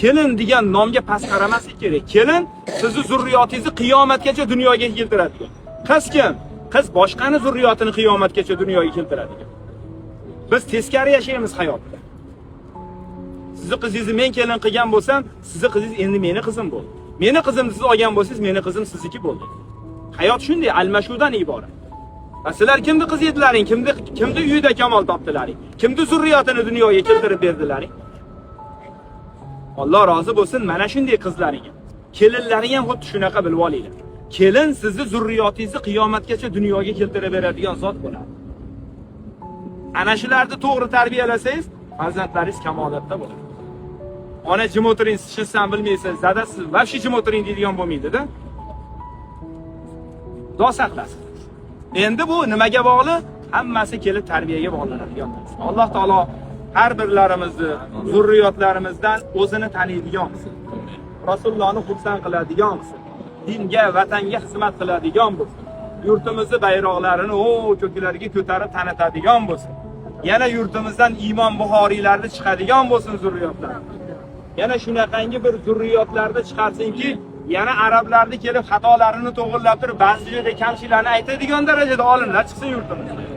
Kelin degan nomga past qaramaslik kerak. Kelin sizni zurriyotingizni qiyomatgacha dunyoga keltiradigan. Qiz kim? Qiz boshqani zurriyotini qiyomatgacha dunyoga keltiradigan. Biz teskari yashaymiz hayotda. Sizni qizingizni men kelin qilgan bo'lsam, sizni qizingiz endi meni qizim bo'ldi. Meni qizimni siz olgan bo'lsangiz, meni qizim sizniki bo'ldi. Hayot shunday almashuvdan iborat. Va sizlar kimni qiz edilaring, kimni uyida kamol topdilaring, kimni zurriyotini dunyoga keltirib berdilaring? Alloh rozi bo'lsin mana shunday qizlaringga. Kelinlaring ham xuddi shunaqa bilib olinglar. Kelin sizni zurriyotingizni qiyomatgacha dunyoga keltirib beradigan zot bo'ladi. Ana shularni to'g'ri tarbiyalasangiz, farzandlaringiz kamolatda bo'ladi. Ona jim o'tiring, siz ham bilmaysiz, dadasiz, вообще jim o'tiring deydigan bo'lmaydi-da. Xudo saqlasin. Endi bu nimaga bog'liq? Hammasi kelib tarbiyaga bog'lanadigan narsa. Alloh taolo har birlarimizni zurriyotlarimizdan o'zini taniydigan qilsin. Rasulullohni xursand qiladigan qilsin. Dinga, vatanga xizmat qiladigan bo'lsin. Yurtimizni bayroqlarini o ko'klarga ko'tarib tanitadigan bo'lsin. Yana yurtimizdan iymon buxoriylarni chiqadigan bo'lsin zurriyotlar. Yana shunaqangi bir zurriyotlarni chiqarsinki, yana arablarni kelib xatolarini to'g'irlab turib, ba'zi joyda kamchiliklarni aytadigan darajada olimlar chiqsin yurtimizda.